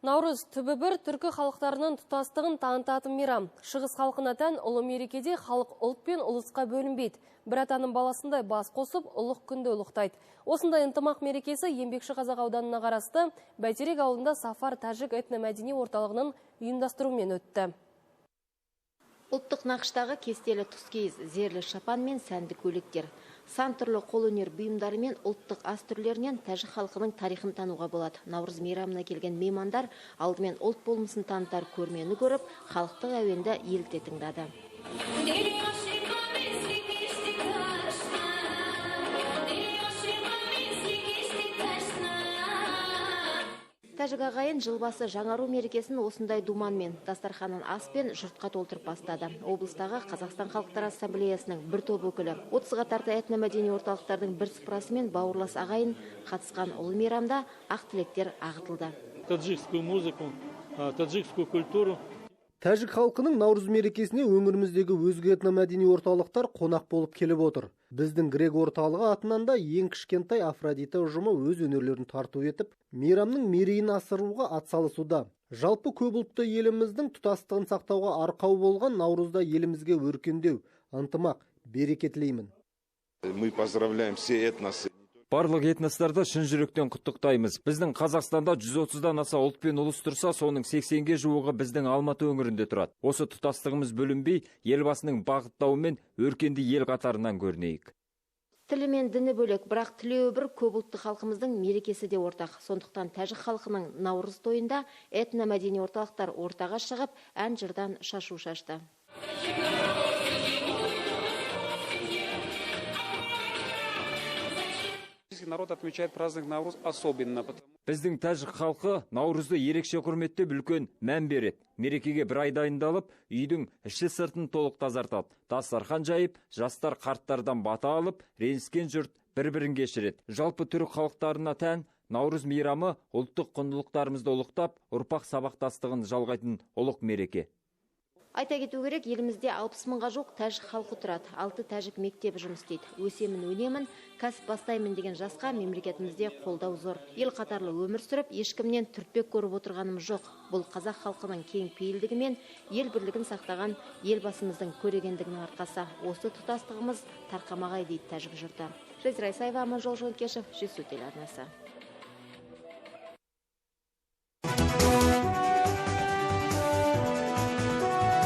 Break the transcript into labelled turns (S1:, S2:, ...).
S1: Наурыз түбі бір түркі халықтарының тұтастығын танытатын мейрам. Шығыс халқына тән ұлы мерекеде халық ұлт пен ұлысқа бөлінбейді. Бір атаның баласындай бас қосып, ұлық күнді ұлықтайды. Осындай ынтымақ мерекесі Еңбекші Қазақ ауданына қарасты Бәйтерек ауылында Сафар тәжік этномәдени орталығының ұйымдастыруымен өтті.
S2: Ұлттық нақыштағы кестелі тұскиіз, зерлі шапан мен сәнді көйлектер. Сан түрлі қолөнер бұйымдары мен ұлттық ас түрлерінен тәжік халқының тарихын тануға болады. Наурыз мейрамына келген меймандар алдымен ұлт болмысын танытар көрмені көріп, халықтық әуенді еліте тыңдады. Тәжік ағайын жыл басы жаңару мерекесін осындай думанмен, дастарханын аспен жұртқа толтырып бастады. Облыстағы Қазақстан халықтар ассамблеясының бір топ өкілі, 30-ға тарта этномәдени орталықтардың бір сыпырасы мен бауырлас ағайын қатысқан ұлы мейрамда ақ тілектер ағытылды.
S3: Таджикскую музыку, таджикскую культуру.
S4: Тәжік халқының Наурыз мерекесіне өңіріміздегі өзге этномәдени орталықтар қонақ болып келіп отыр. Біздің грек орталығы атынан да ең кішкентай Афродита ұжымы өз өнерлерін тарту етіп, мейрамның мерейін асыруға атсалысуда. Жалпы көп ұлтты еліміздің тұтастығын сақтауға арқау болған Наурызда елімізге өркендеу, ынтымақ, береке тілеймін.
S5: Мы поздравляем все этносы.
S6: Барлық этностарды шын жүректен құттықтаймыз. Біздің Қазақстанда 130-дан аса ұлт пен ұлыс тұрса, соның 80-ге жуығы біздің Алматы өңірінде тұрады. Осы тұтастығымыз бөлінбей, елбасының бағыттауымен өркенді ел қатарынан көрінейік.
S2: Тілі мен діні бөлек, бірақ тілеуі бір көп ұлтты халқымыздың мерекесі де ортақ. Сондықтан тәжік халқының Наурыз тойында этномәдени орталықтар ортаға шығып, ән жырдан шашу шашты.
S7: Народ отмечает праздник Наурыз особенно.
S6: Біздің тәжік халқы Наурызды ерекше құрметтеп үлкен мән береді. Мерекеге бір ай дайындалып, үйдің іші сыртын толық тазартады. Дастархан жайып, жастар қарттардан бата алып, ренжіскен жұрт бір-бірін кешіреді. Жалпы түрік халықтарына тән Наурыз мейрамы ұлттық құндылықтарымызды ұлықтап, ұрпақ сабақтастығын жалғайтын ұлық мереке.
S2: Айта кету керек, елімізде 60 мыңға жуық тәжік халқы тұрады. 6 тәжік мектебі жұмыс істейді. Өсемін, өнемін, кәсіп бастаймын деген жасқа мемлекетімізде қолдау зор. Ел қатарлы өмір сүріп, ешкімнен түртпек көріп отырғанымыз жоқ. Бұл қазақ халқының кең пейілдігі мен ел бірлігін сақтаған елбасымыздың көрегендігінің арқасы. Осы тұтастығымыз тарқамағай дейді тәжік жұрты. Жазира Исаева, Аманжол Жонкешев, Жетісу телеарнасы.